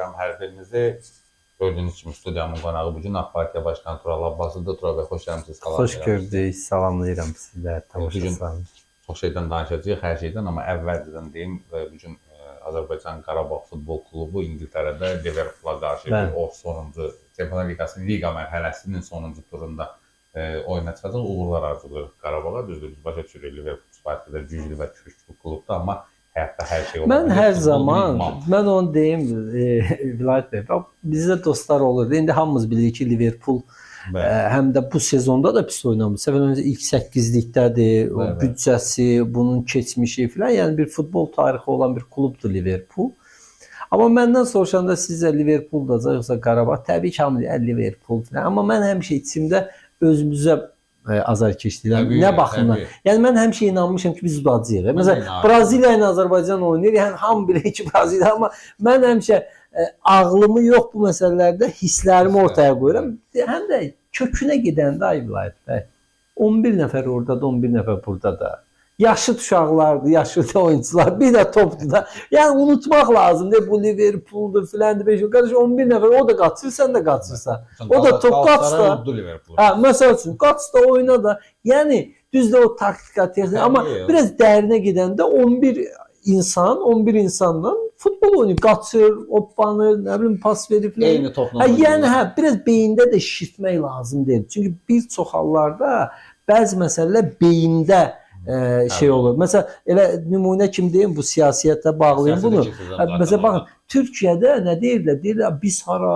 Salamlayıram hər birinizi. Gördüyünüz kimi studiyamın qonağı bu gün AK Partiya Başqanı Tural Abbaslıdır. Tural bəy, xoş gəlmisiniz. Xoş gördük. Salamlayıram sizləri, tamaşaçılarımı. Çox şeydən danışacağıq, hər şeydən, amma əvvəlcədən deyim, bu gün Azərbaycan Qarabağ Futbol Klubu İngiltərədə Liverpool-a qarşı o sonuncu Çempionlar Liqasının liqa mərhələsinin sonuncu turunda oyuna çıxacaq. Uğurlar arzulayırıq Qarabağa. Düzdür, biz başa düşürük Liverpool kifayət qədər güclü və köklü klubdur, amma həyatda hər şey ola Mən bilər. hər Futbol zaman, idmandır. mən onu deyim, Vilayət bəy, bax, bizdə dostlar olurdu. İndi hamımız bilirik ki, Liverpool həm də bu sezonda da pis oynamır. Səhv eləmirəmsə ilk 8-likdədir, o büdcəsi, bunun keçmişi filan, yəni bir futbol tarixi olan bir klubdur Liverpool. Amma məndən soruşanda sizcə Liverpool-dacaq yoxsa Qarabağ? Təbii ki, hamı deyir Liverpool filan. Amma mən həmişə içimdə özümüzə azar keçdilər. Təbii, Nə baxımdan? təbii. Yəni mən həmişə inanmışam ki, biz udacağıq. Məsələn, inanıram. Braziliya ilə Azərbaycan oynayır. Yəni hamı bilir ki, Braziliya, amma mən həmişə ağlımı yox bu məsələlərdə hisslərimi ortaya qoyuram. Həm də kökünə gedəndə ay Vilayət bəy, 11 nəfər orada da, 11 nəfər burada da. Yaşlı uşaqlardır, yaşlı da oyunçular, bir də topdur da. Yəni unutmaq lazımdır. Bu Liverpool'dur filandır, beş. Qardaş 11 nəfər, o da qaçır, sən də qaçırsan. O da top qaçsa. Hə, məsəl üçün qaç da oyna da. Yəni düzdür o taktika, texnika, amma biraz dərinə gedəndə 11 insan, 11 insandan futbol oynayır, qaçır, hoppanır, nə bilim pas verir filan. Eyni topla. Hə, yəni hə, biraz beyində də şişirtmək lazım deyil. Çünki bir çox hallarda bəzi məsələlər beyində şey olur. Məsələn, elə nümunə kim deyim, bu siyasiyyətə bağlayım bunu. Hə, məsələn, baxın, Türkiyədə nə deyirlər? Deyirlər biz hara